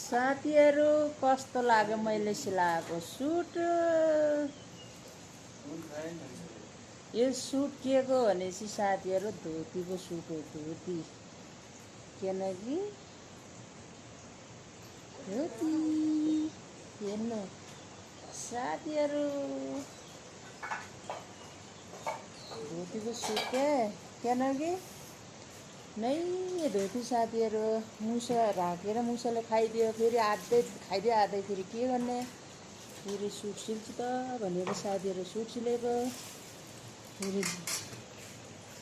साथीहरू कस्तो लाग्यो मैले सिलाएको सुट। यो सुट के को भनेपछि साथीहरू धोतीको सुट हो। धोती किनकि धोती हेर्नु साथीहरू धोतीको सुट किनकि नै धोती साथीहरू मुसा राखेर मुसाले खाइदियो, फेरि आधै खाइदियो आधै फेरि के गर्ने, फेरि सुट सिल्छु त भनेर साथीहरू सुट सिलेको। फेरि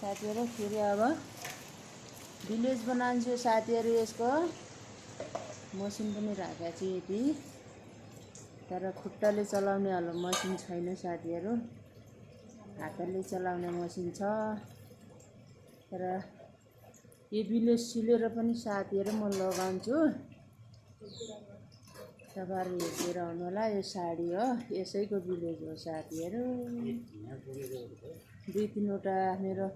साथीहरू फेरि अब भिलेज बनाउँछु साथीहरू। यसको मसिन पनि राखेको छु यति, तर खुट्टाले चलाउने हलो मसिन छैन साथीहरू, हातले चलाउने मसिन छ। तर यो भिलेज सिलेर पनि साथीहरू म लगाउँछु। तपाईँहरू हेरेर आउनु होला। यो साडी हो, यसैको भिलेज हो साथीहरू। 2-3वटा मेरो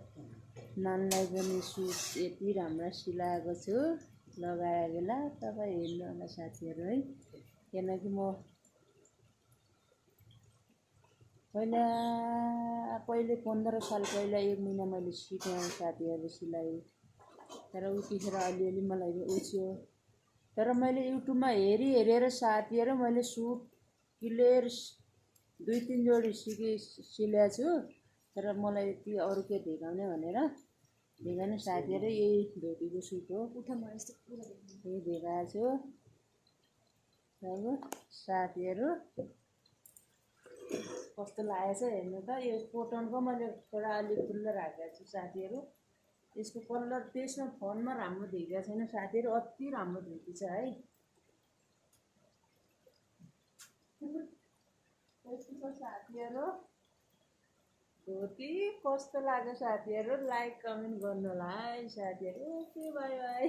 नानीलाई पनि सुट यति राम्रो सिलाएको छु, लगाए बेला तपाईँ हेर्नु होला साथीहरू है। किनकि म पहिले 15 साल पहिला 1 महिना मैले सिकाएँ साथीहरू सिलाइ, तर उतिखेर अलिअलि मलाई उछ्यो। तर मैले युट्युबमा हेरेर साथीहरू मैले सुट क्लियर 2-3 जोडी सिलाएको छु। तर मलाई यति अरू के देखाउने भनेर देखाएन साथीहरू। यही धोतीको सुट हो, यही देखाएको छु। अब साथीहरू कस्तो लागेको छ हेर्नु त। यो कोटनको मैले थोडा अलि खुल्ला राखेको छु साथीहरू। यसको कलर त्यसमा फोनमा राम्रो देखेको छैन साथीहरू, अति राम्रो धोती छ है। साथीहरू धोती कस्तो लाग्यो साथीहरू लाइक कमेन्ट गर्नु होला है साथीहरू। Okay by by.